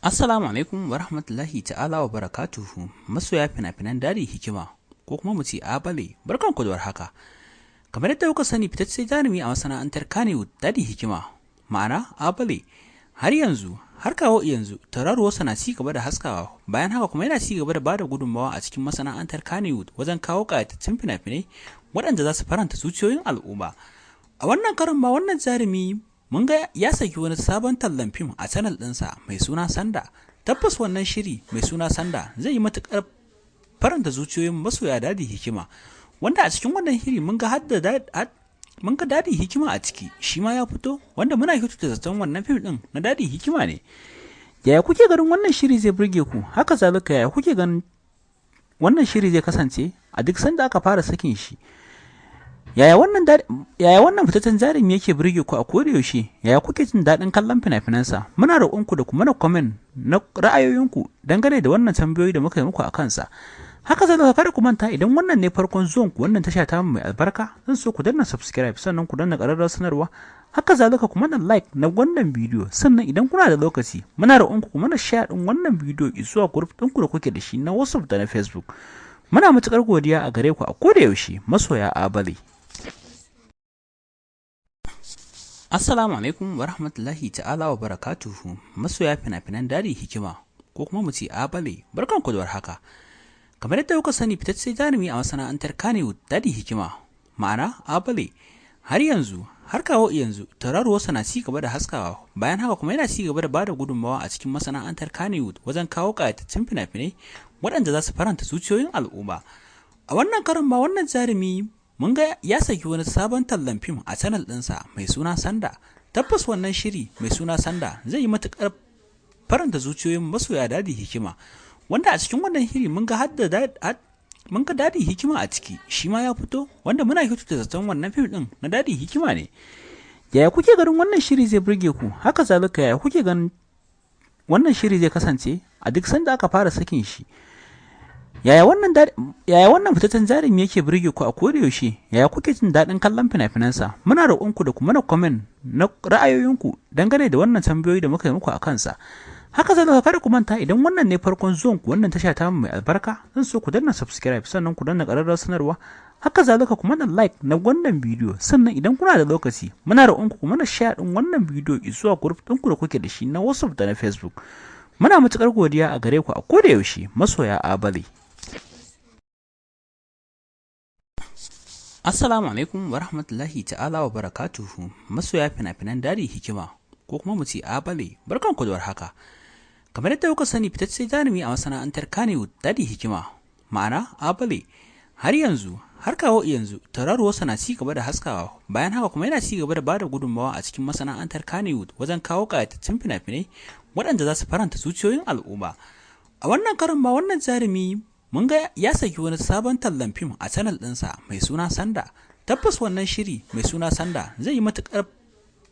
Assalamu alaikum wa rahmatullahi ta'ala wa barakatuhu masoya fina-finan Daddy Hikima ko kuma mu ce Abale, barkanku da warhaka. Kamar yadda kuka sani, fitacce jarumi a masana'antar Kannywood Daddy Hikima, ma'ana Abale, har yanzu har kawo yanzu tauraruwarsa na ci gaba da haskawa. Bayan haka kuma yana ci gaba da bada gudunmawa a cikin masana'antar Kannywood wajen kawo ƙayatattun fina-finai waɗanda za su faranta zuciyoyin al'umma. A wannan karon ma wannan jarumi mun ga ya saki wani sabon tallan fim a channel ɗinsa mai suna Sanda. Tabbas wannan shiri mai suna Sanda zai yi matuƙar faranta zuciyoyin masoya Daddy Hikima, wanda a cikin wannan shiri mun ga mun ga Daddy Hikima a ciki, shi ma ya fito, wanda muna kyautata zaton wannan fim ɗin na Daddy Hikima ne. Yaya kuke ganin wannan shiri zai burge ku? Haka zalika, yaya kuke ganin wannan shiri zai kasance a duk sanda aka fara sakin shi? Yaya wannan fitaccen jarumi yake burge ku a koda yaushe? Yaya kuke jin daɗin kallon fina-finansa? Muna roƙonku da ku mana comment na ra'ayoyinku dangane da wannan tambayoyi da muka yi muku a kansa. Haka zalika, kada ku manta, idan wannan ne farkon zuwan ku wannan tasha ta mai albarka, zan so ku danna subscribe, sannan ku danna ƙararrawar sanarwa. Haka zalika ku mana like na wannan bidiyo, sannan idan kuna da lokaci muna roƙonku ku mana share ɗin wannan bidiyo zuwa group ɗinku da kuke da shi na WhatsApp da na Facebook. Muna matuƙar godiya a gare ku a koda yaushe, masoya Abale. Assalamu alaikum wa rahmatullahi ta'ala wa barakatuhu masoya fina-finan Daddy Hikima ko kuma mu ce Abale, barkanku da warhaka. Kamar yadda kuka sani, fitacce jarumi a masana'antar Kannywood Daddy Hikima, ma'ana Abale, har yanzu har kawo yanzu tauraruwarsa na ci gaba da haskawa. Bayan haka kuma yana ci gaba da bada gudunmawa a cikin masana'antar Kannywood wajen kawo ƙayatattun fina-finai waɗanda za su faranta zuciyoyin al'umma. A wannan karon ma wannan jarumi mun ga ya saki wani sabon tallan fim a channel ɗinsa mai suna Sanda. Tabbas wannan shiri mai suna Sanda zai yi matuƙar faranta zuciyoyin masoya Daddy Hikima, wanda a cikin wannan shiri mun ga mun ga Daddy Hikima a ciki, shi ma ya fito, wanda muna kyautata zaton wannan fim ɗin na Daddy Hikima ne. Yaya kuke ganin wannan shiri zai burge ku? Haka zalika, yaya kuke ganin wannan shiri zai kasance a duk sanda aka fara sakin shi? Yaya wannan fitaccen jarumi yake burge ku a koda yaushe? Yaya kuke jin daɗin kallon fina-finansa? Muna roƙonku da ku mana comment na ra'ayoyinku dangane da wannan tambayoyi da muka yi muku a kansa. Haka zalika, kada ku manta, idan wannan ne farkon zuwan ku wannan tasha ta mai albarka, zan so ku danna subscribe, sannan ku danna ƙararrawar sanarwa. Haka zalika ku mana like na wannan bidiyo, sannan idan kuna da lokaci muna roƙonku ku mana share ɗin wannan bidiyo zuwa group ɗinku da kuke da shi na WhatsApp da na Facebook. Muna matuƙar godiya a gare ku a koda yaushe, masoya Abale. Assalamu alaikum wa rahmatullahi ta'ala wa barakatuhu masoya fina-finan Daddy Hikima ko kuma mu ce Abale, barkanku da warhaka. Kamar yadda kuka sani, fitacce jarumi a masana'antar Kannywood Daddy Hikima, ma'ana Abale, har yanzu har kawo yanzu tauraruwarsa na ci gaba da haskawa. Bayan haka kuma yana ci gaba da bada gudunmawa a cikin masana'antar Kannywood wajen kawo ƙayatattun fina-finai waɗanda za su faranta zuciyoyin al'umma. A wannan karon ma wannan jarumi mun ga ya saki wani sabon tallan fim a channel ɗinsa mai suna Sanda. Tabbas wannan shiri mai suna Sanda zai yi matuƙar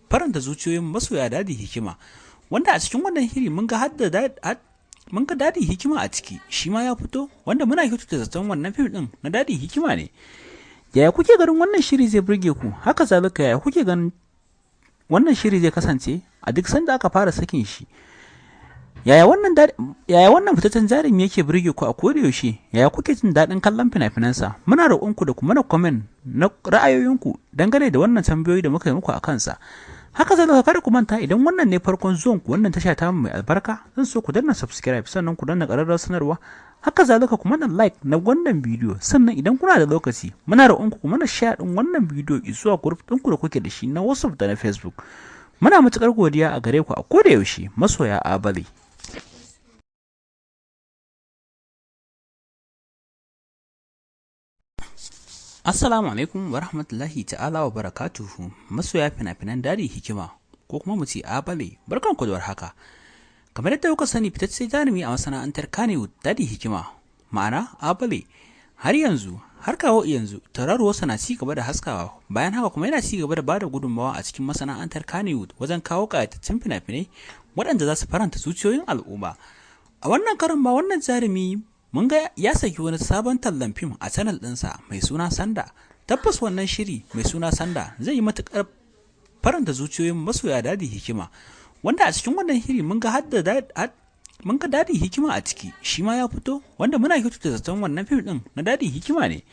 faranta zuciyoyin masoya Daddy Hikima, wanda a cikin wannan shiri mun ga mun ga Daddy Hikima a ciki, shi ma ya fito, wanda muna kyautata zaton wannan fim ɗin na Daddy Hikima ne. Yaya kuke ganin wannan shiri zai burge ku? Haka zalika, yaya kuke ganin wannan shiri zai kasance a duk sanda aka fara sakin shi? Yaya wannan fitaccen jarumi yake burge ku a koda yaushe? Yaya kuke jin daɗin kallon fina-finansa? Muna roƙonku da ku mana comment na ra'ayoyinku dangane da wannan tambayoyi da muka yi muku a kansa. Haka zalika, kada ku manta, idan wannan ne farkon zuwan ku wannan tasha ta mai albarka, zan so ku danna subscribe, sannan ku danna ƙararrawar sanarwa. Haka zalika ku mana like na wannan bidiyo, sannan idan kuna da lokaci muna roƙonku ku mana share ɗin wannan bidiyo zuwa group ɗinku da kuke da shi na WhatsApp da na Facebook. Muna matuƙar godiya a gare ku a koda yaushe, masoya Abale. Assalamu alaikum wa rahmatullahi ta'ala wa barakatuhu masoya fina-finan Daddy Hikima ko kuma mu ce Abale, barkanku da warhaka. Kamar yadda kuka sani, fitacce jarumi a masana'antar Kannywood Daddy Hikima, ma'ana Abale, har yanzu har kawo yanzu tauraruwarsa na ci gaba da haskawa. Bayan haka kuma yana ci gaba da bada gudunmawa a cikin masana'antar Kannywood wajen kawo ƙayatattun fina-finai waɗanda za su faranta zuciyoyin al'umma. A wannan karon ma wannan jarumi mun ga ya saki wani sabon tallan fim a channel ɗinsa mai suna Sanda. Tabbas wannan shiri mai suna Sanda zai yi matuƙar faranta zuciyoyin masoya Daddy Hikima, wanda a cikin wannan shiri mun ga mun ga Dadi Hikima a ciki, shi ma ya fito, wanda muna kyautata zaton wannan fim din na Dadi Hikima ne.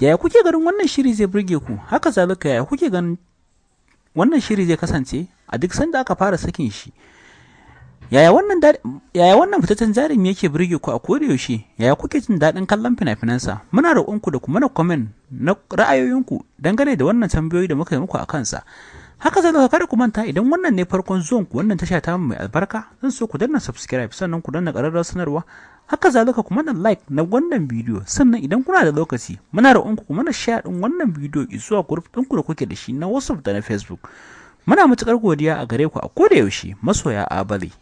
Yaya kuke ganin wannan shiri zai burge ku? Haka zalika, yaya kuke ganin wannan shiri zai kasance a duk sanda aka fara sakin shi? Yaya wannan fitaccen jarumi yake burge ku a koda yaushe? Yaya kuke jin daɗin kallon fina-finansa? Muna roƙonku da ku mana comment na ra'ayoyinku dangane da wannan tambayoyi da muka yi muku a kansa. Haka zalika, kada ku manta, idan wannan ne farkon zuwan ku wannan tasha ta mai albarka, zan so ku danna subscribe, sannan ku danna ƙararrawar sanarwa. Haka zalika, ku mana like na wannan bidiyo. Sannan idan kuna da lokaci, muna roƙonku ku mana share ɗin wannan bidiyo zuwa group ɗinku da kuke da shi na WhatsApp da na Facebook. Muna matuƙar godiya a gare ku a koda yaushe, masoya Abale.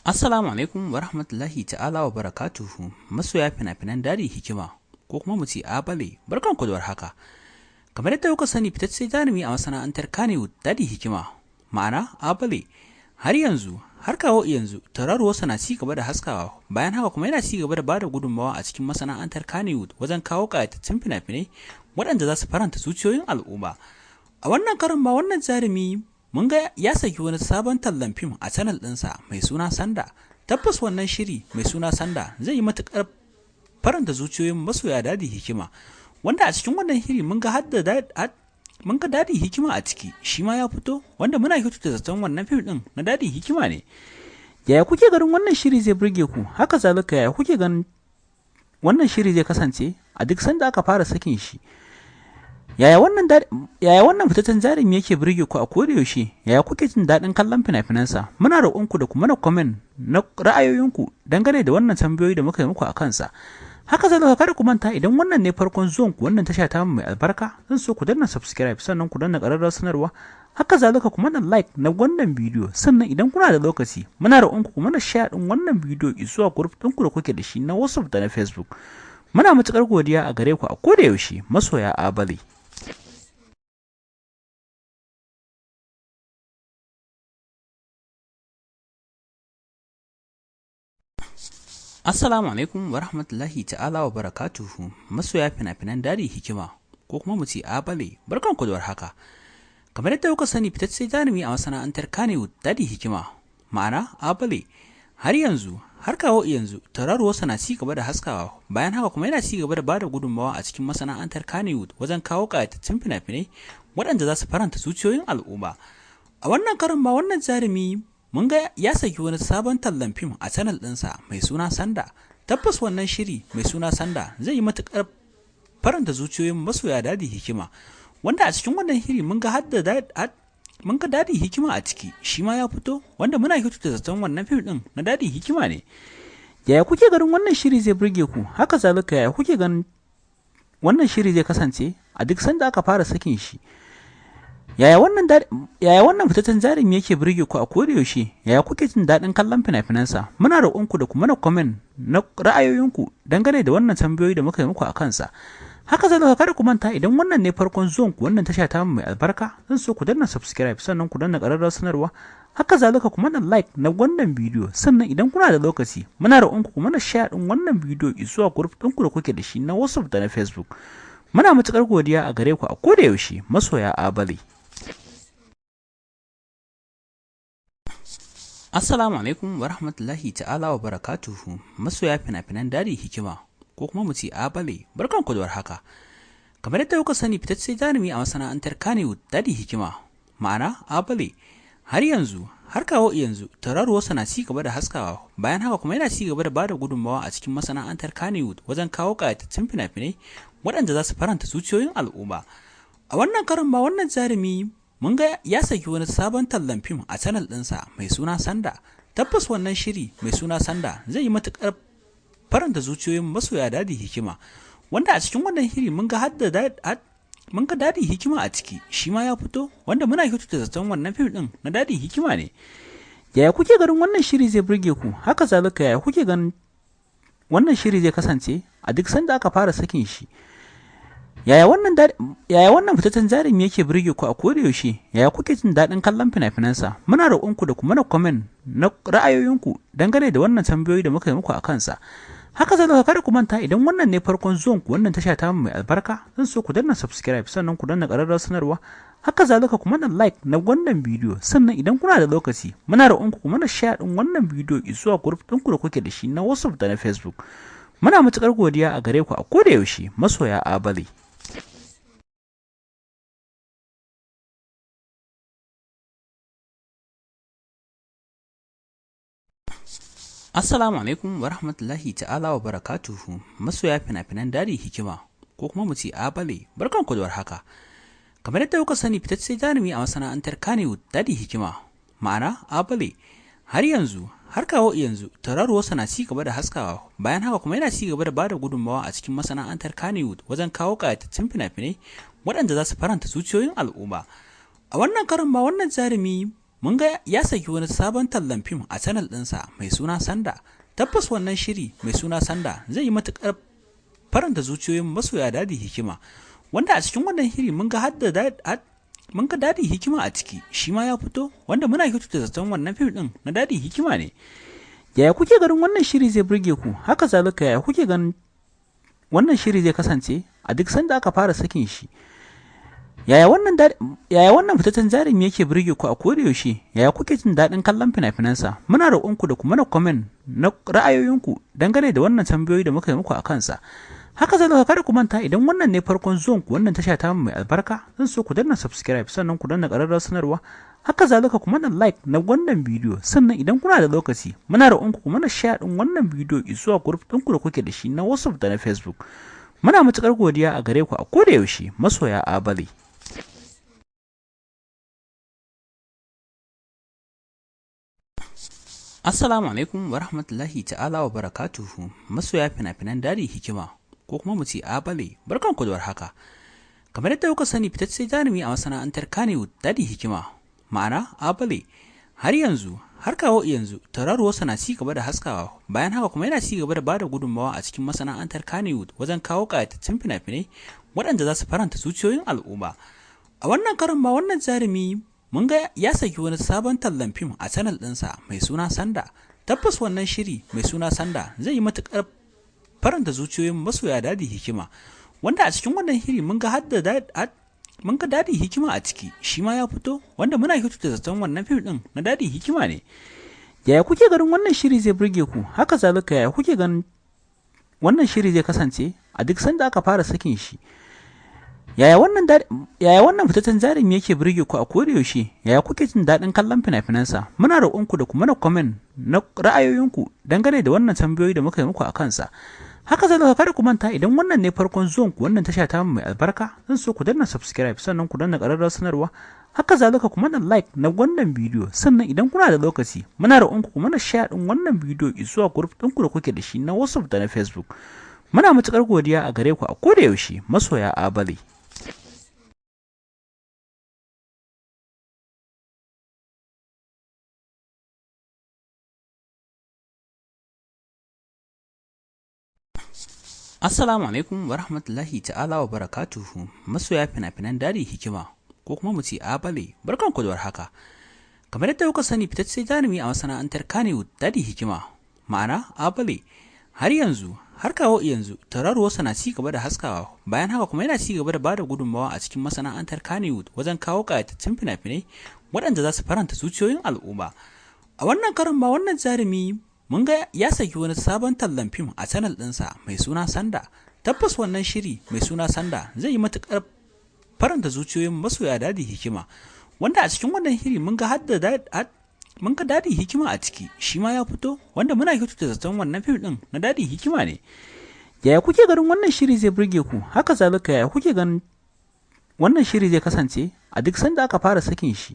Assalamu alaikum wa rahmatullahi ta'ala wa barakatuhu, masoya fina-finan Dadi Hikima, ko kuma mu ce Abale, barkanku da warhaka. Kamar yadda kuka sani, fitacce jarumi a masana'antar Kannywood, Dadi Hikima, ma'ana Abale, har yanzu, har kawo yanzu, tauraruwarsa na ci gaba da haskawa. Bayan haka kuma yana ci gaba da bada gudunmawa a cikin masana'antar Kannywood wajen kawo ƙayatattun fina-finai waɗanda za su faranta zuciyoyin al'umma. A wannan karin ma wannan jarumi mun ga ya saki wani sabon tallan fim a channel ɗinsa mai suna Sanda. Tabbas wannan shiri mai suna Sanda zai yi matuƙar faranta zuciyoyin masoya Dadi Hikima, wanda a cikin wannan shiri mun ga Dadi Hikima a ciki, shi ma ya fito, wanda muna kyautata zaton wannan fim ɗin na Dadi Hikima ne. Yaya kuke ganin wannan shiri zai burge ku? Haka zalika, yaya kuke ganin wannan shiri zai kasance a duk sanda aka fara sakin shi? Yaya wannan fitaccen jarumi yake burge ku a koda yaushe? Yaya kuke jin daɗin kallon fina-finansa? Muna roƙonku da ku mana comment na ra'ayoyinku dangane da wannan tambayoyi da muka yi muku a kansa. Haka zalika, kada ku manta, idan wannan ne farkon zuwan ku wannan tasha ta mai albarka, zan so ku danna subscribe, sannan ku danna ƙararrawar sanarwa. Haka zalika, ku mana like na wannan bidiyo. Sannan idan kuna da lokaci, muna roƙonku ku mana share ɗin wannan bidiyo zuwa group ɗinku da kuke da shi na WhatsApp da na Facebook. Muna matuƙar godiya a gare ku a koda yaushe, masoya Abale. Assalamu alaikum wa rahmatullahi ta'ala wa barakatuhu, masoya fina-finan Dadi Hikima, ko kuma mu ce Abale, barkanku da warhaka. Kamar yadda kuka sani, fitacce jarumi a masana'antar Kannywood, Dadi Hikima, ma'ana Abale, har yanzu, har kawo yanzu, tauraruwarsa na ci gaba da haskawa. Bayan haka kuma yana ci gaba da bada gudunmawa a cikin masana'antar Kannywood wajen kawo ƙayatattun fina-finai waɗanda za su faranta zuciyoyin al'umma. A wannan karin ma wannan jarumi mun ga ya saki wani sabon tallan fim a channel ɗinsa mai suna Sanda. Tabbas wannan shiri mai suna Sanda zai yi matuƙar faranta zuciyoyin masoya Dadi Hikima, wanda a cikin wannan shiri mun ga Dadi Hikima a ciki, shi ma ya fito, wanda muna kyautata zaton wannan fim ɗin na Dadi Hikima ne. Yaya kuke ganin wannan shiri zai burge ku? Haka zalika, yaya kuke ganin wannan shiri zai kasance a duk sanda aka fara sakin shi? Yaya wannan fitaccen jarumi yake burge ku a koda yaushe? Yaya kuke jin daɗin kallon fina-finansa? Muna roƙonku da ku mana comment na ra'ayoyinku dangane da wannan tambayoyi da muka yi muku a kansa. Haka zalika, kada ku manta, idan wannan ne farkon zuwan ku wannan tasha ta mai albarka, zan so ku danna subscribe, sannan ku danna ƙararrawar sanarwa. Haka zalika, ku mana like na wannan bidiyo. Sannan idan kuna da lokaci, muna roƙonku ku mana share ɗin wannan bidiyo zuwa group ɗinku da kuke da shi na WhatsApp da na Facebook. Muna matuƙar godiya a gare ku a koda yaushe, masoya Abale. Assalamu alaikum wa rahmatullahi ta'ala wa barakatuhu, masoya fina-finan Dadi Hikima, ko kuma mu ce Abale, barkanku da warhaka. Kamar yadda kuka sani, fitacce jarumi a masana'antar Kannywood, Dadi Hikima, ma'ana Abale, har yanzu, har kawo yanzu, tauraruwarsa na ci gaba da haskawa. Bayan haka kuma yana ci gaba da bada gudunmawa a cikin masana'antar Kannywood wajen kawo ƙayatattun fina-finai waɗanda za su faranta zuciyoyin al'umma. A wannan karin ma wannan jarumi mun ga ya saki wani sabon tallan fim a channel ɗinsa mai suna Sanda. Tabbas wannan shiri mai suna Sanda zai yi matuƙar faranta zuciyoyin masoya Dadi Hikima, wanda a cikin wannan shiri mun ga Dadi Hikima a ciki, shi ma ya fito, wanda muna kyautata zaton wannan fim ɗin na Dadi Hikima ne. Yaya kuke ganin wannan shiri zai burge ku? Haka zalika, yaya kuke ganin wannan shiri zai kasance a duk sanda aka fara sakin shi? Yaya wannan fitaccen jarumi yake burge ku a koda yaushe? Yaya kuke jin daɗin kallon fina-finansa? Muna roƙonku da ku mana comment na ra'ayoyinku dangane da wannan tambayoyi da muka yi muku a kansa. Haka zalika kada ku manta, idan wannan ne farkon zuwan ku wannan tasha ta mai albarka, zan so ku danna subscribe, sannan ku danna ƙararrawar sanarwa. Haka zalika ku mana like na wannan bidiyo, sannan idan kuna da lokaci muna roƙon ku mana share din wannan bidiyo zuwa group ɗinku da kuke da shi na WhatsApp da na Facebook. Muna matuƙar godiya a gare ku a koda yaushe, masoya Abale. Assalamu alaikum wa rahmatullahi ta'ala wa barakatuhu, masoya fina-finan Dadi Hikima ko kuma mu ce Abale, barkanku da warhaka. Kamar yadda kuka sani, fitacce jarumi a masana'antar Kannywood, Dadi Hikima, ma'ana Abale, har yanzu har kawo yanzu tauraruwarsa na ci gaba da haskawa. Bayan haka kuma yana ci gaba da bada gudunmawa a cikin masana'antar Kannywood wajen kawo ƙayatattun fina-finai waɗanda za su faranta zuciyoyin al'umma. A wannan karin ma wannan jarumi mun ga ya saki wani sabon tallan fim a channel ɗinsa mai suna Sanda. Tabbas wannan shiri mai suna Sanda zai yi matuƙar faranta zuciyoyin masoya Dadi Hikima, wanda a cikin wannan shiri mun ga Dadi Hikima a ciki, shi ma ya fito, wanda muna kyautata zaton wannan fim ɗin na Dadi Hikima ne. Yaya kuke ganin wannan shiri zai burge ku? Haka zalika yaya kuke ganin wannan shiri zai kasance a duk sanda aka fara sakin shi? Yaya wannan fitaccen jarumi yake burge ku a koda yaushe? Yaya kuke jin daɗin kallon fina-finansa? Muna roƙon ku da ku mana comment na ra'ayoyinku dangane da wannan tambayoyi da muka yi muku a kansa. Haka zalika kada ku manta, idan wannan ne farkon zuwan ku wannan tasha ta mai albarka, zan so ku danna subscribe, sannan ku danna ƙararrawar sanarwa. Haka zalika ku mana like na wannan bidiyo, sannan idan kuna da lokaci muna roƙon ku mana share din wannan bidiyo zuwa group ɗinku da kuke da shi na WhatsApp da na Facebook. Muna matuƙar godiya a gare ku a koda yaushe, masoya Abale. Assalamu alaikum wa rahmatullahi ta'ala wa barakatuhu, masoya fina-finan Dadi Hikima ko kuma mu ce Abale, barkanku da warhaka. Kamar yadda kuka sani, fitacce jarumi a masana'antar Kannywood, Dadi Hikima, ma'ana Abale, har yanzu har kawo yanzu tauraruwarsa na ci gaba da haskawa. Bayan haka kuma yana ci gaba da bada gudunmawa a cikin masana'antar Kannywood wajen kawo ƙayatattun fina-finai waɗanda za su faranta zuciyoyin al'umma. A wannan karin ma wannan jarumi mun ga ya saki wani sabon tallan fim a channel ɗinsa mai suna Sanda. Tabbas wannan shiri mai suna Sanda zai yi matuƙar faranta zuciyoyin masoya Dadi Hikima, wanda a cikin wannan shiri mun ga Dadi Hikima a ciki, shi ma ya fito, wanda muna kyautata zaton wannan fim ɗin na Dadi Hikima ne. Yaya kuke ganin wannan shiri zai burge ku? Haka zalika yaya kuke ganin wannan shiri zai kasance a duk sanda aka fara sakin shi? Yaya wannan fitaccen jarumi yake burge ku a koda yaushe? Yaya kuke jin daɗin kallon fina-finansa? Muna roƙon ku da ku mana comment na ra'ayoyinku dangane da wannan tambayoyi da muka yi muku a kansa. Haka zalika kada ku manta, idan wannan ne farkon zuwan ku wannan tasha ta mai albarka, zan so ku danna subscribe, sannan ku danna ƙararrawar sanarwa. Haka zalika ku mana like na wannan bidiyo, sannan idan kuna da lokaci muna roƙon ku mana share din wannan bidiyo zuwa group ɗinku da kuke da shi na WhatsApp da na Facebook. Muna matuƙar godiya a gare ku a koda yaushe, masoya Abale. Assalamu alaikum wa rahmatullahi ta'ala wa barakatuhu, masoya fina-finan Dadi Hikima ko kuma mu ce Abale, barkanku da warhaka. Kamar yadda kuka sani, fitacce jarumi a masana'antar Kannywood, Dadi Hikima, ma'ana Abale, har yanzu har kawo yanzu tauraruwarsa na ci gaba da haskawa. Bayan haka kuma yana ci gaba da bada gudunmawa a cikin masana'antar Kannywood wajen kawo ƙayatattun fina-finai waɗanda za su faranta zuciyoyin al'umma. A wannan karin ma wannan jarumi mun ga ya saki wani sabon tallan fim a channel ɗinsa mai suna Sanda. Tabbas wannan shiri mai suna Sanda zai yi matuƙar faranta zuciyoyin masoya Dadi Hikima, wanda a cikin wannan shiri mun ga Dadi Hikima a ciki, shi ma ya fito, wanda muna kyautata zaton wannan fim ɗin na Dadi Hikima ne. Yaya kuke ganin wannan shiri zai burge ku? Haka zalika yaya kuke ganin wannan shiri zai kasance a duk sanda aka fara sakin shi?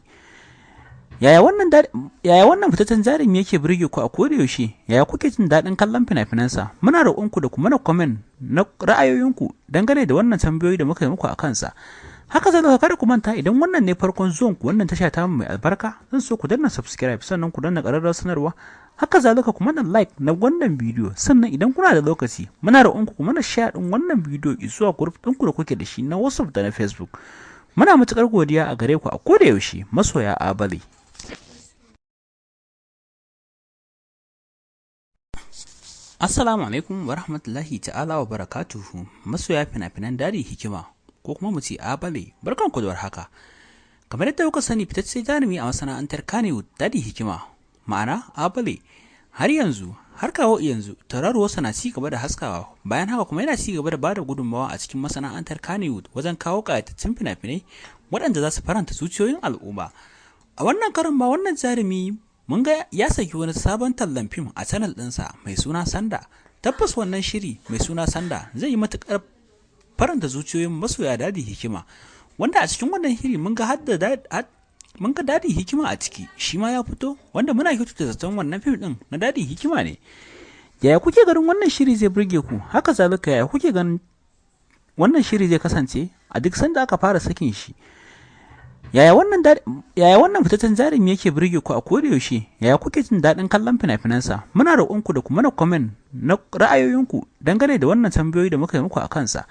Yaya wannan fitaccen jarumi yake burge ku a koda yaushe? Yaya kuke jin daɗin kallon fina-finansa? Muna roƙon ku da ku mana comment na ra'ayoyinku dangane da wannan tambayoyi da muka yi muku a kansa. Haka zalika kada ku manta, idan wannan ne farkon zuwan ku wannan tasha ta mai albarka, zan so ku danna subscribe, sannan ku danna ƙararrawar sanarwa. Haka zalika ku mana like na wannan bidiyo, sannan idan kuna da lokaci muna roƙon ku mana share din wannan bidiyo zuwa group ɗinku da kuke da shi na WhatsApp da na Facebook. Muna matuƙar godiya a gare ku a koda yaushe, masoya Abale. Assalamu alaikum wa rahmatullahi ta'ala wa barakatuhu masoya fina-finan Dadi Hikima ko kuma mu ce Abale, barkanku da warhaka. Kamar yadda kuka sani, fitacce jarumi a masana'antar Kannywood Dadi Hikima, ma'ana Abale, har yanzu har kawo yanzu tauraruwarsa na ci gaba da haskawa. Bayan haka kuma yana ci gaba da bada gudunmawa a cikin masana'antar Kannywood wajen kawo ƙayatattun fina-finai waɗanda za su faranta zuciyoyin al'umma. A wannan karin ma wannan jarumi mun ga ya saki wani sabon tallan fim a channel ɗinsa mai suna Sanda. Tabbas wannan shiri mai suna Sanda zai yi matuƙar faranta zuciyoyin masoya Dadi Hikima, wanda a cikin wannan shiri mun ga Dadi Hikima a ciki, shi ma ya fito, wanda muna kyautata zaton wannan fim ɗin na Dadi Hikima ne. Yaya kuke ganin wannan shiri zai burge ku? Haka zalika yaya kuke ganin wannan shiri zai kasance a duk sanda aka fara sakin shi? Yaya wannan fitaccen jarumi yake burge ku a kodayaushe? Yaya kuke jin daɗin kallon fina-finansa? Muna roƙonku da ku mana comment na ra'ayoyinku dangane da wannan tambayoyi da muka yi muku a kansa.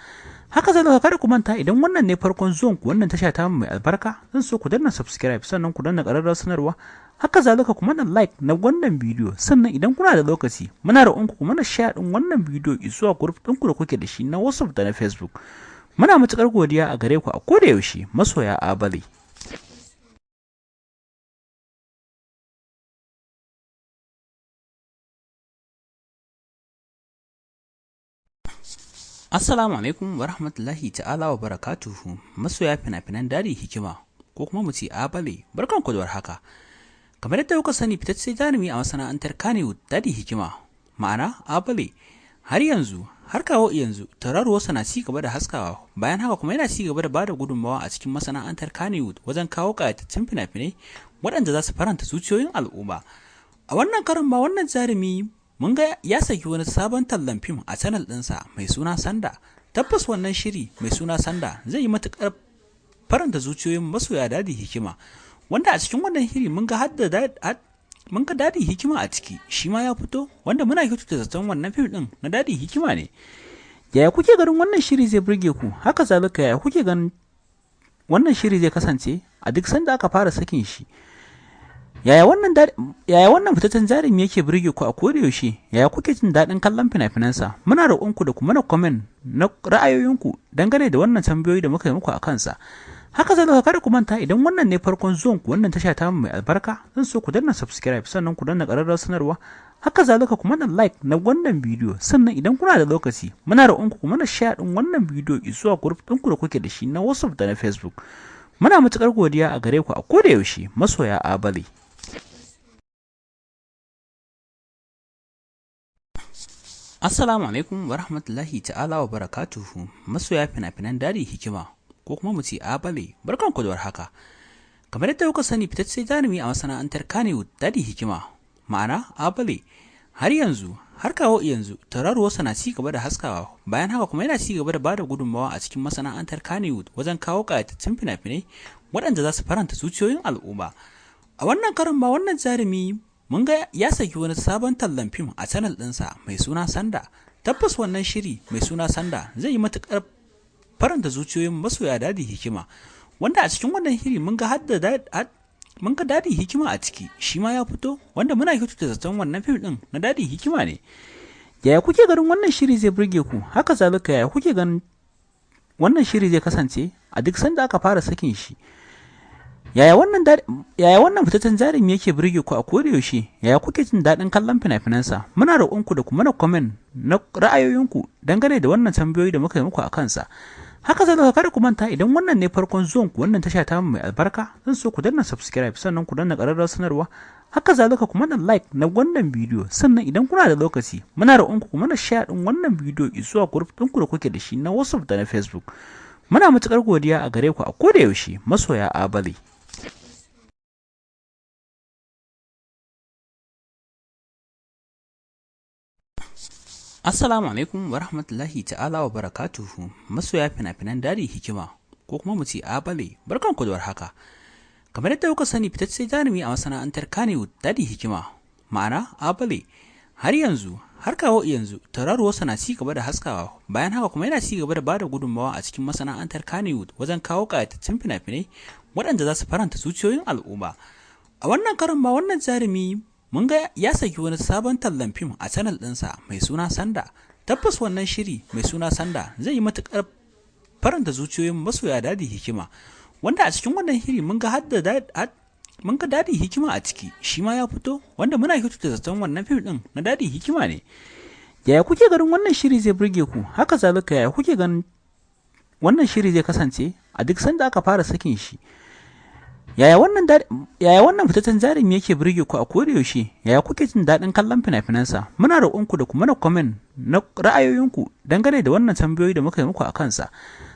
Haka zalika kada ku manta, idan wannan ne farkon zuwan ku wannan tasha ta mai albarka, zan so ku danna subscribe sannan ku danna ƙararrawar sanarwa. Haka zalika ku mana like na wannan bidiyo, sannan idan kuna da lokaci muna roƙonku ku mana share ɗin wannan bidiyo zuwa group ɗinku da kuke da shi na WhatsApp da na Facebook. Muna matuƙar godiya a gare ku a kodayaushe masoya Abale. Assalamu alaikum wa rahmatullahi ta'ala wa barakatuhu masoya fina-finan Dadi Hikima ko kuma mu ce Abale, barkanku da warhaka. Kamar yadda kuka sani, fitacce jarumi a masana'antar Kannywood Dadi Hikima, ma'ana Abale, har yanzu har kawo yanzu tauraruwarsa na ci gaba da haskawa. Bayan haka kuma yana ci gaba da bada gudunmawa a cikin masana'antar Kannywood wajen kawo ƙayatattun fina-finai waɗanda za su faranta zuciyoyin al'umma. A wannan karin ma wannan jarumi mun ga ya saki wani sabon tallan fim a channel ɗinsa mai suna Sanda. Tabbas wannan shiri mai suna Sanda zai yi matuƙar faranta zuciyoyin masoya Dadi Hikima, wanda a cikin wannan shiri mun ga Dadi Hikima a ciki, shi ma ya fito, wanda muna kyautata zaton wannan fim ɗin na Dadi Hikima ne. Yaya kuke ganin wannan shiri zai burge ku? Haka zalika yaya kuke ganin wannan shiri zai kasance a duk sanda aka fara sakin shi? Yaya wannan fitaccen jarumi yake burge ku a kodayaushe? Yaya kuke jin daɗin kallon fina-finansa? Muna roƙonku da ku mana comment na ra'ayoyinku dangane da wannan tambayoyi da muka yi muku a kansa. Haka zalika kada ku manta, idan wannan ne farkon zuwan ku wannan tasha ta mai albarka, zan so ku danna subscribe sannan ku danna ƙararrawar sanarwa. Haka zalika ku mana like na wannan bidiyo, sannan idan kuna da lokaci muna roƙonku ku mana share ɗin wannan bidiyo zuwa group ɗinku da kuke da shi na WhatsApp da na Facebook. Muna matuƙar godiya a gare ku a kodayaushe masoya Abale. Assalamu alaikum wa rahmatullahi ta'ala wa barakatuhu masoya fina-finan Dadi Hikima ko kuma mu ce Abale, barkanku da warhaka. Kamar yadda kuka sani, fitacce jarumi a masana'antar Kannywood Dadi Hikima, ma'ana Abale, har yanzu har kawo yanzu tauraruwarsa na ci gaba da haskawa. Bayan haka kuma yana ci gaba da bada gudunmawa a cikin masana'antar Kannywood wajen kawo ƙayatattun fina-finai waɗanda za su faranta zuciyoyin al'umma. A wannan karin ma wannan jarumi mun ga ya saki wani sabon tallan fim a channel ɗinsa mai suna Sanda. Tabbas wannan shiri mai suna Sanda zai yi matuƙar faranta zuciyoyin masoya Dadi Hikima, wanda a cikin wannan shiri mun ga Dadi Hikima a ciki, shi ma ya fito, wanda muna kyautata zaton wannan fim ɗin na Dadi Hikima ne. Yaya kuke ganin wannan shiri zai burge ku? Haka zalika yaya kuke ganin wannan shiri zai kasance a duk sanda aka fara sakin shi? Yaya wannan fitaccen jarumi yake burge ku a kodayaushe? Yaya kuke jin daɗin kallon fina-finansa? Muna roƙonku da ku mana comment na ra'ayoyinku dangane da wannan tambayoyi da muka yi muku a kansa. Haka zalika kada ku manta, idan wannan ne farkon zuwan ku wannan tasha ta mai albarka, zan so ku danna subscribe sannan ku danna ƙararrawar sanarwa. Haka zalika ku mana like na wannan bidiyo, sannan idan kuna da lokaci muna roƙonku ku mana share ɗin wannan bidiyo zuwa group ɗinku da kuke da shi na WhatsApp da na Facebook. Muna matuƙar godiya a gare ku a kodayaushe masoya Abale. Assalamu alaikum wa rahmatullahi ta'ala wa barakatuhu masoya fina-finan Dadi Hikima ko kuma mu ce Abale, barkanku da warhaka. Kamar yadda kuka sani, fitacce jarumi a masana'antar Kannywood Dadi Hikima, ma'ana Abale, har yanzu har kawo yanzu tauraruwarsa na ci gaba da haskawa. Bayan haka kuma yana ci gaba da bada gudunmawa a cikin masana'antar Kannywood wajen kawo ƙayatattun fina-finai waɗanda za su faranta zuciyoyin al'umma. A wannan karin ma wannan jarumi Mun ga ya saki wani sabon tallan fim a channel ɗinsa mai suna Sanda. Tabbas wannan shiri mai suna Sanda zai yi matuƙar faranta zuciyoyin masoya Dadi Hikima, wanda a cikin wannan shiri mun ga Dadi Hikima a ciki, shi ma ya fito, wanda muna kyautata zaton wannan fim ɗin na Dadi Hikima ne. Yaya kuke ganin wannan shiri zai burge ku? Haka zalika yaya kuke ganin wannan shiri zai kasance a duk sanda aka fara sakin shi? Yaya wannan fitaccen jarumi yake burge ku a koda yaushe? Yaya kuke jin daɗin kallon fina-finansa? Muna roƙonku da ku mana comment na ra'ayoyinku dangane da wannan tambayoyi da muka yi muku a kansa.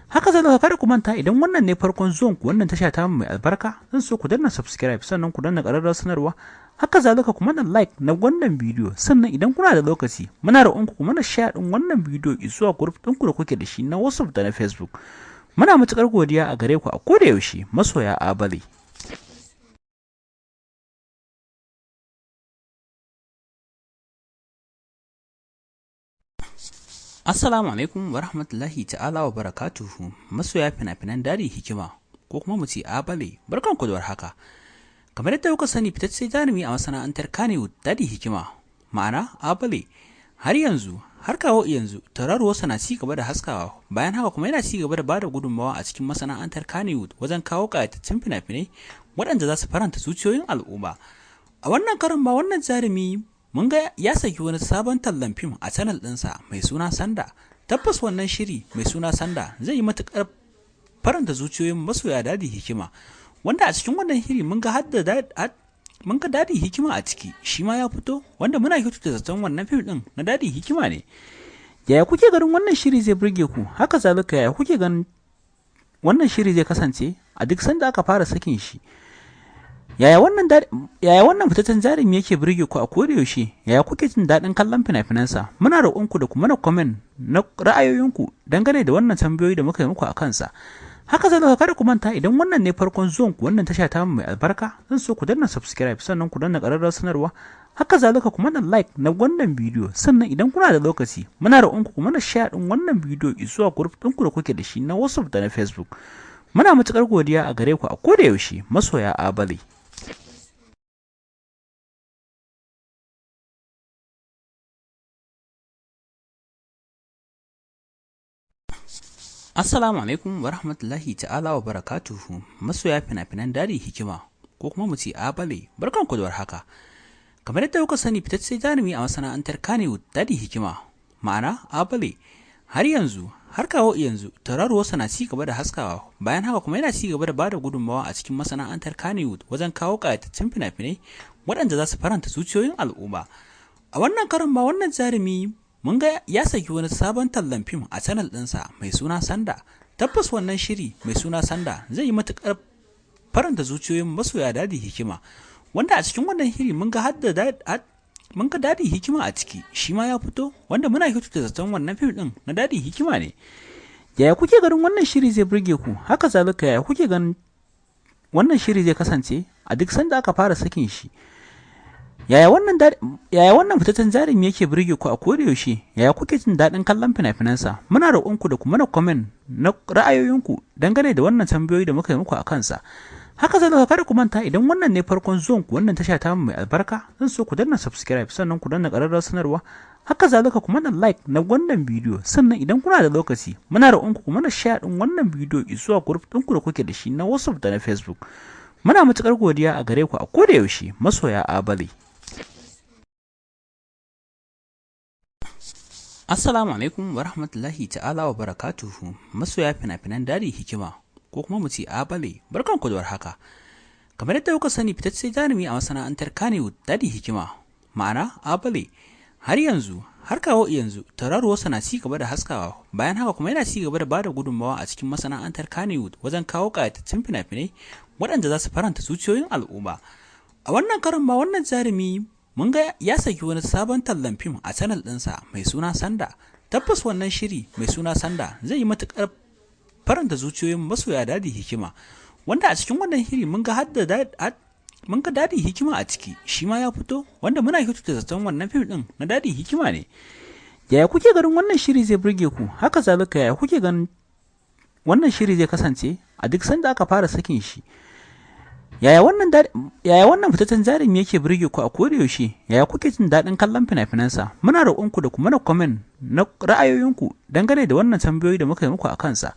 Haka zalika kada ku manta, idan wannan ne farkon zuwan ku wannan tasha ta mai albarka, zan so ku danna subscribe, sannan ku danna ƙararrawar sanarwa. Haka zalika ku mana like na wannan bidiyo, sannan idan kuna da lokaci muna roƙonku ku mana share ɗin wannan bidiyo zuwa group ɗinku da kuke da shi na WhatsApp da na Facebook. Muna matuƙar godiya a gare ku a koda yaushe, masoya Abale. Assalamu alaikum wa rahmatullahi ta'ala wa barakatuhu, masoya fina-finan Dadi Hikima, ko kuma mu ce Abale, barkanku da warhaka. Kamar yadda kuka sani, fitacce jarumi a masana'antar Kannywood Dadi Hikima, ma'ana Abale, har yanzu har kawo yanzu tauraruwarsa na ci gaba da haskawa. Bayan haka kuma yana ci gaba da bada gudunmawa a cikin masana'antar Kannywood wajen kawo ƙayatattun fina-finai waɗanda za su faranta zuciyoyin al'umma. A wannan karon ma wannan jarumi mun ga ya saki wani sabon tallan fim a channel ɗinsa mai suna Sanda. Tabbas wannan shiri mai suna Sanda zai yi matuƙar faranta zuciyoyin masoya Dadi Hikima, wanda a cikin wannan shiri mun ga Dadi Hikima a ciki, shi ma ya fito, wanda muna kyautata zaton wannan fim ɗin na Dadi Hikima ne. Yaya kuke ganin wannan shiri zai burge ku? Haka zalika yaya kuke ganin wannan shiri zai kasance a duk sanda aka fara sakin shi? Yaya wannan fitaccen jarumi yake burge ku a koda yaushe? Yaya kuke jin daɗin kallon fina-finansa? Muna roƙonku da ku mana comment na ra'ayoyinku dangane da wannan tambayoyi da muka yi muku a kansa. Haka zalika kada ku manta, idan wannan ne farkon zuwan ku wannan tasha ta mai albarka, zan so ku danna subscribe, sannan ku danna ƙararrawar sanarwa. Haka zalika ku mana like na wannan bidiyo, sannan idan kuna da lokaci muna roƙonku ku mana share ɗin wannan bidiyo zuwa group ɗinku da kuke da shi na WhatsApp da na Facebook. Muna matuƙar godiya a gare ku a koda yaushe, masoya Abale. Assalamu alaikum wa rahmatullahi ta'ala wa barakatuhu, masoya fina-finan Dadi Hikima, ko kuma mu ce Abale, barkanku da warhaka. Kamar yadda kuka sani, fitacce jarumi a masana'antar Kannywood Dadi Hikima, ma'ana Abale, har yanzu har kawo yanzu tauraruwarsa na ci gaba da haskawa. Bayan haka kuma yana ci gaba da bada gudunmawa a cikin masana'antar Kannywood wajen kawo ƙayatattun fina-finai waɗanda za su faranta zuciyoyin al'umma. A wannan karon ma wannan jarumi mun ga ya saki wani sabon tallan fim a channel ɗinsa mai suna Sanda. Tabbas wannan shiri mai suna Sanda zai yi matuƙar faranta zuciyoyin masoya Dadi Hikima, wanda a cikin wannan shiri mun ga Dadi Hikima a ciki, shi ma ya fito, wanda muna kyautata zaton wannan fim ɗin na Dadi Hikima ne. Yaya kuke ganin wannan shiri zai burge ku? Haka zalika yaya kuke ganin wannan shiri zai kasance a duk sanda aka fara sakin shi? Yaya wannan fitaccen jarumi yake burge ku a koda yaushe? Yaya kuke jin daɗin kallon fina-finansa? Muna roƙonku da ku mana comment na ra'ayoyinku dangane da wannan tambayoyi da muka yi muku a kansa. Haka zalika kada ku manta, idan wannan ne farkon zuwan ku wannan tasha ta mai albarka, zan so ku danna subscribe, sannan ku danna ƙararrawar sanarwa. Haka zalika ku mana like na wannan bidiyo, sannan idan kuna da lokaci muna roƙonku ku mana share ɗin wannan bidiyo zuwa group ɗinku da kuke da shi na WhatsApp da na Facebook. Muna matuƙar godiya a gare ku a koda yaushe, masoya Abale. Assalamu alaikum wa rahmatullahi ta'ala wa barakatuhu, masoya fina-finan Dadi Hikima, ko kuma mu ce Abale, barkanku da warhaka. Kamar yadda kuka sani, fitacce jarumi a masana'antar Kannywood Dadi Hikima, ma'ana Abale, har yanzu har kawo yanzu tauraruwarsa na ci gaba da haskawa. Bayan haka kuma yana ci gaba da bada gudunmawa a cikin masana'antar Kannywood wajen kawo ƙayatattun fina-finai waɗanda za su faranta zuciyoyin al'umma. A wannan karon ma wannan jarumi mun ga ya saki wani sabon tallan fim a channel ɗinsa mai suna Sanda. Tabbas wannan shiri mai suna Sanda zai yi matuƙar faranta zuciyoyin masoya Dadi Hikima, wanda a cikin wannan shiri mun ga Dadi Hikima a ciki, shi ma ya fito, wanda muna kyautata zaton wannan fim ɗin na Dadi Hikima ne. Yaya kuke ganin wannan shiri zai burge ku? Haka zalika yaya kuke ganin wannan shiri zai kasance a duk sanda aka fara sakin shi? Yaya wannan fitaccen jarumi yake burge ku a koda yaushe? Yaya kuke jin daɗin kallon fina-finansa? Muna roƙonku da ku mana comment na ra'ayoyinku dangane da wannan tambayoyi da muka yi muku a kansa.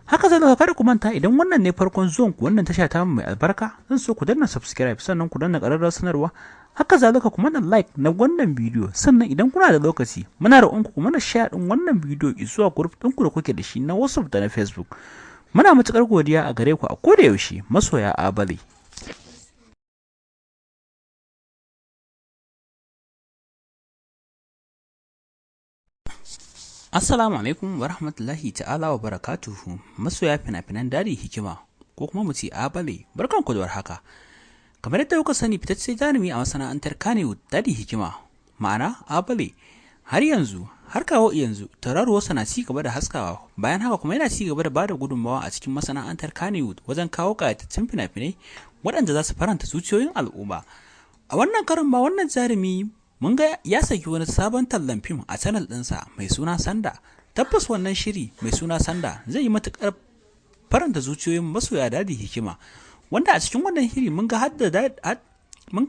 Haka zalika kada ku manta, idan wannan ne farkon zuwan ku wannan tasha ta mai albarka, zan so ku danna subscribe, sannan ku danna ƙararrawar sanarwa. Haka zalika ku mana like na wannan bidiyo, sannan idan kuna da lokaci muna roƙonku ku mana share ɗin wannan bidiyo zuwa group ɗinku da kuke da shi na WhatsApp da na Facebook. Muna matuƙar godiya a gare ku a koda yaushe, masoya Abale. Assalamu alaikum wa rahmatullahi ta'ala wa barakatuhu, masoya fina-finan Dadi Hikima ko kuma mu ce Abale, barkanku da warhaka. Kamar yadda kuka sani, fitacce jarumi a masana'antar Kannywood, Dadi Hikima, ma'ana Abale, har yanzu har kawo yanzu tauraruwarsa na ci gaba da haskawa. Bayan haka kuma yana ci gaba da bada gudunmawa a cikin masana'antar Kannywood wajen kawo ƙayatattun fina-finai waɗanda za su faranta zuciyoyin al'umma. A wannan karon ma wannan jarumi mun ga ya saki wani sabon tallan fim a channel ɗinsa mai suna Sanda. Tabbas wannan shiri mai suna Sanda zai yi matuƙar faranta zuciyoyin masoya Dadi Hikima, wanda a cikin wannan shiri mun ga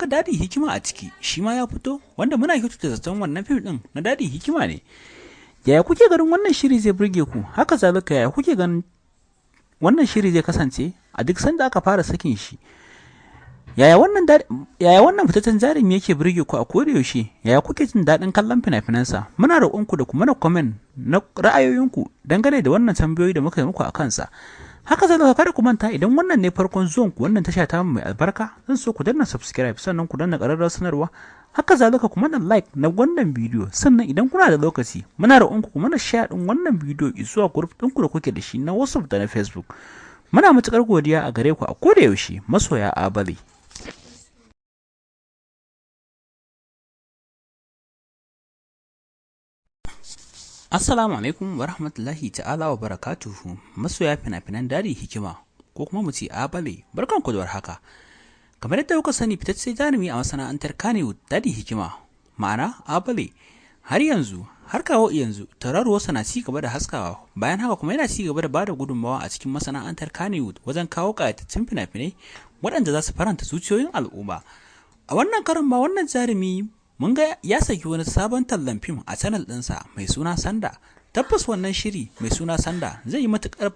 Dadi Hikima a ciki, shi ma ya fito, wanda muna kyautata zaton wannan fim ɗin na Dadi Hikima ne. Yaya kuke ganin wannan shiri zai burge ku? Haka zalika yaya kuke ganin wannan shiri zai kasance a duk sanda aka fara sakin shi? Yaya wannan fitaccen jarumi yake burge ku a koda yaushe? Yaya kuke jin daɗin kallon fina-finansa? Muna roƙonku da ku mana comment na ra'ayoyinku dangane da wannan tambayoyi da muka yi muku a kansa. Haka zalika kada ku manta, idan wannan ne farkon zuwan ku wannan tasha ta mai albarka, zan so ku danna subscribe, sannan ku danna ƙararrawar sanarwa. Haka zalika ku mana like na wannan bidiyo, sannan idan kuna da lokaci muna roƙonku ku mana share ɗin wannan bidiyo zuwa group ɗinku da kuke da shi na WhatsApp da na Facebook. Muna matuƙar godiya a gare ku a koda yaushe, masoya Abale. Assalamu alaikum wa rahmatullahi ta'ala wa barakatuhu, masoya fina-finan Dadi Hikima ko kuma mu ce Abale, barkanku da warhaka. Kamar yadda kuka sani, fitacce jarumi a masana'antar Kannywood, Dadi Hikima, ma'ana Abale, har yanzu har kawo yanzu tauraruwarsa na ci gaba da haskawa. Bayan haka kuma yana ci gaba da bada gudunmawa a cikin masana'antar Kannywood wajen kawo ƙayatattun fina-finai waɗanda za su faranta zuciyoyin al'umma. A wannan karon ma wannan jarumi mun ga ya saki wani sabon tallan fim a channel ɗinsa mai suna Sanda. Tabbas wannan shiri mai suna Sanda zai yi matuƙar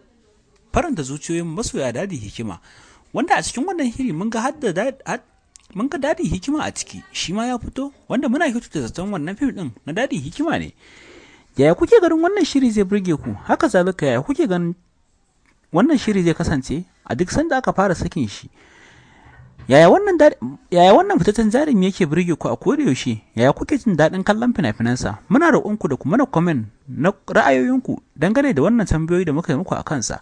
faranta zuciyoyin masoya Dadi Hikima, wanda a cikin wannan shiri mun ga Dadi Hikima a ciki, shi ma ya fito, wanda muna kyautata zaton wannan fim ɗin na Dadi Hikima ne. Yaya kuke ganin wannan shiri zai burge ku? Haka zalika yaya kuke ganin wannan shiri zai kasance a duk sanda aka fara sakin shi? Yaya wannan fitaccen jarumi yake burge ku a koda yaushe? Yaya kuke jin daɗin kallon fina-finansa? Muna roƙonku da ku mana comment na ra'ayoyinku dangane da wannan tambayoyi da muka yi muku a kansa.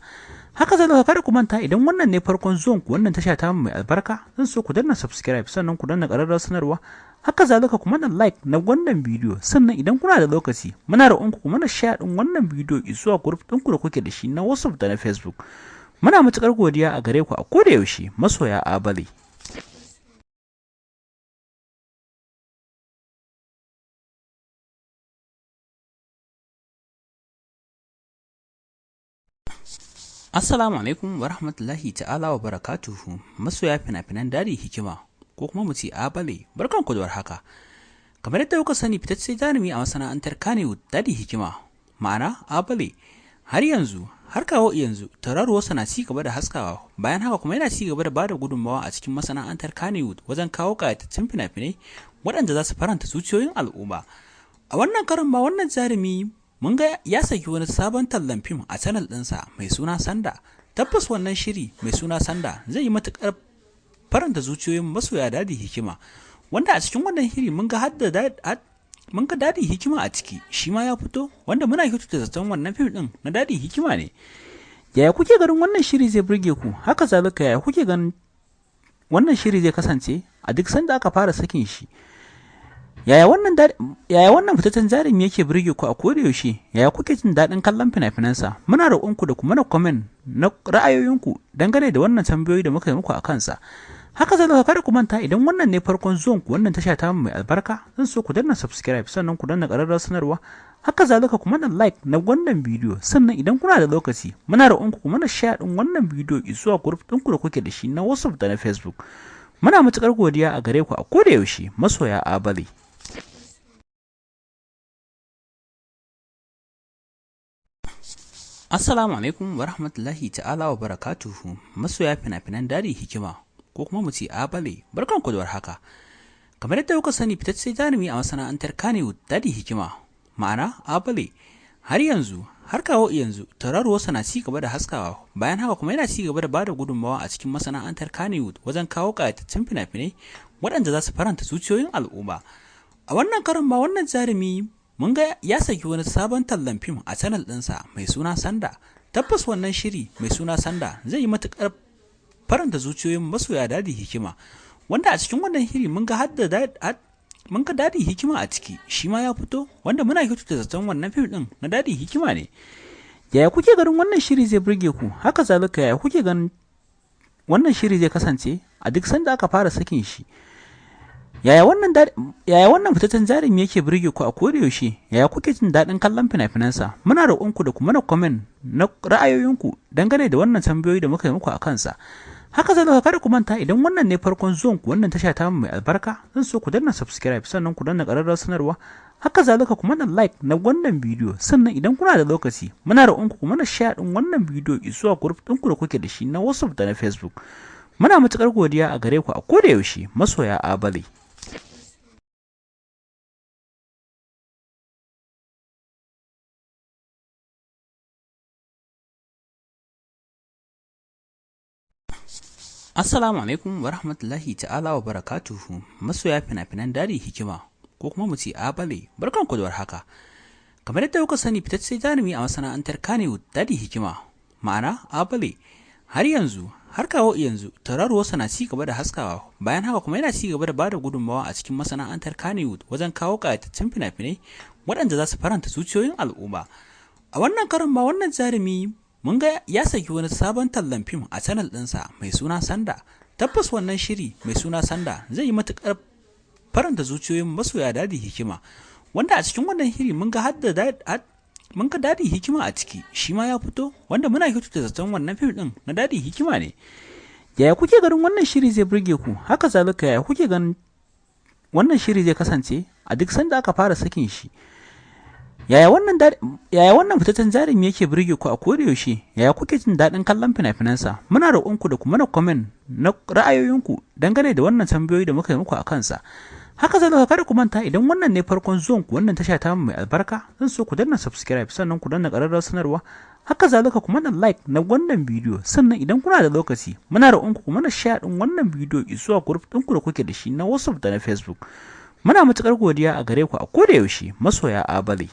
Haka zalika kada ku manta, idan wannan ne farkon zuwan ku wannan tasha ta mai albarka, zan so ku danna subscribe, sannan ku danna ƙararrawar sanarwa. Haka zalika ku mana like na wannan bidiyo, sannan idan kuna da lokaci muna roƙonku ku mana share ɗin wannan bidiyo zuwa group ɗinku da kuke da shi na WhatsApp da na Facebook. Muna matuƙar godiya a gare ku a koda yaushe, masoya Abale. Assalamu alaikum wa rahmatullahi ta'ala wa barakatuhu, masoya fina-finan Dadi Hikima ko kuma mu ce Abale, barkanku da warhaka. Kamar yadda kuka sani, fitacce jarumi a masana'antar Kannywood, Dadi Hikima, ma'ana Abale, har yanzu har kawo yanzu tauraruwarsa na ci gaba da haskawa. Bayan haka kuma yana ci gaba da bada gudunmawa a cikin masana'antar Kannywood wajen kawo ƙayatattun fina-finai waɗanda za su faranta zuciyoyin al'umma. A wannan karon ma wannan jarumi mun ga ya saki wani sabon tallan fim a channel ɗinsa mai suna Sanda. Tabbas wannan shiri mai suna Sanda zai yi matuƙar faranta zuciyoyin masoya Dadi Hikima, wanda a cikin wannan shiri mun ga Dadi Hikima a ciki, shi ma ya fito, wanda muna kyautata zaton wannan fim ɗin na Dadi Hikima ne. Yaya kuke ganin wannan shiri zai burge ku? Haka zalika yaya kuke ganin wannan shiri zai kasance a duk sanda aka fara sakin shi? Yaya wannan fitaccen jarumi yake burge ku a koda yaushe? Yaya kuke jin daɗin kallon fina-finansa? Muna roƙonku da ku mana comment na ra'ayoyinku dangane da wannan tambayoyi da muka yi muku a kansa. Haka zalika kada ku manta, idan wannan ne farkon zuwan ku wannan tasha ta mai albarka, zan so ku danna subscribe, sannan ku danna ƙararrawar sanarwa. Haka zalika ku mana like na wannan bidiyo, sannan idan kuna da lokaci muna roƙonku ku mana share ɗin wannan bidiyo zuwa group ɗinku da kuke da shi na WhatsApp da na Facebook. Muna matuƙar godiya a gare ku a koda yaushe, masoya Abale. Assalamu alaikum wa rahmatullahi ta'ala wa barakatuhu, masoya fina-finan Dadi Hikima ko kuma mu ce Abale, barkanku da warhaka. Kamar yadda kuka sani, fitacce jarumi a masana'antar Kannywood Dadi Hikima, ma'ana Abale, har yanzu har kawo yanzu tauraruwarsa na ci gaba da haskawa. Bayan haka kuma yana ci gaba da bada gudunmawa a cikin masana'antar Kannywood wajen kawo ƙayatattun fina-finai waɗanda za su faranta zuciyoyin al'umma. A wannan karon ma wannan jarumi mun ga ya saki wani sabon tallan fim a channel ɗinsa mai suna Sanda. Tabbas wannan shiri mai suna Sanda zai yi matuƙar faranta zuciyoyin masoya Dadi Hikima, wanda a cikin wannan shiri mun ga mun ga Dadi Hikima a ciki, shi ma ya fito, wanda muna kyautata zaton wannan fim ɗin na Dadi Hikima ne. Yaya kuke ganin wannan shiri zai burge ku? Haka zalika yaya kuke ganin wannan shiri zai kasance a duk sanda aka fara sakin shi? Yaya wannan fitaccen jarumi yake burge ku a koda yaushe? Yaya kuke jin daɗin kallon fina-finansa? Muna roƙonku da ku mana comment na ra'ayoyinku dangane da wannan tambayoyi da muka yi muku a kansa. Haka zalika kada ku manta, idan wannan ne farkon zuwan ku wannan tasha ta mai albarka, zan so ku danna subscribe, sannan ku danna ƙararrawar sanarwa. Haka zalika ku mana like na wannan bidiyo, sannan idan kuna da lokaci muna roƙonku ku mana share ɗin wannan bidiyo zuwa group ɗinku da kuke da shi na WhatsApp da na Facebook. Muna matuƙar godiya a gare ku a koda yaushe, masoya Abale. Assalamu alaikum wa rahmatullahi ta'ala wa barakatuhu, masoya fina-finan Dadi Hikima ko kuma mu ce Abale, barkanku da warhaka. Kamar yadda kuka sani, fitacce jarumi a masana'antar Kannywood Dadi Hikima, ma'ana Abale, har yanzu har kawo yanzu tauraruwarsa na ci gaba da haskawa. Bayan haka kuma yana ci gaba da bada gudunmawa a cikin masana'antar Kannywood wajen kawo ƙayatattun fina-finai waɗanda za su faranta zuciyoyin al'umma. A wannan karon ma wannan jarumi mun ga ya saki wani sabon tallan fim a channel ɗinsa mai suna Sanda. Tabbas wannan shiri mai suna Sanda zai yi matuƙar faranta zuciyoyin masoya Dadi Hikima, wanda a cikin wannan shiri mun ga Dadi Hikima a ciki, shi ma ya fito, wanda muna kyautata zaton wannan fim ɗin na Dadi Hikima ne. Yaya kuke ganin wannan shiri zai burge ku? Haka zalika yaya kuke ganin wannan shiri zai kasance a duk sanda aka fara sakin shi? Yaya wannan fitaccen jarumi yake burge ku a koda yaushe? Yaya kuke jin daɗin kallon fina-finansa? Muna roƙonku da ku mana comment na ra'ayoyinku dangane da wannan tambayoyi da muka yi muku a kansa. Haka zalika kada ku manta, idan wannan ne farkon zuwan ku wannan tasha ta mai albarka, zan so ku danna subscribe, sannan ku danna ƙararrawar sanarwa. Haka zalika ku mana like na wannan bidiyo, sannan idan kuna da lokaci muna roƙonku ku mana share ɗin wannan bidiyo zuwa group ɗinku da kuke da shi na WhatsApp da na Facebook. Muna matuƙar godiya a gare ku a koda yaushe, masoya Abale.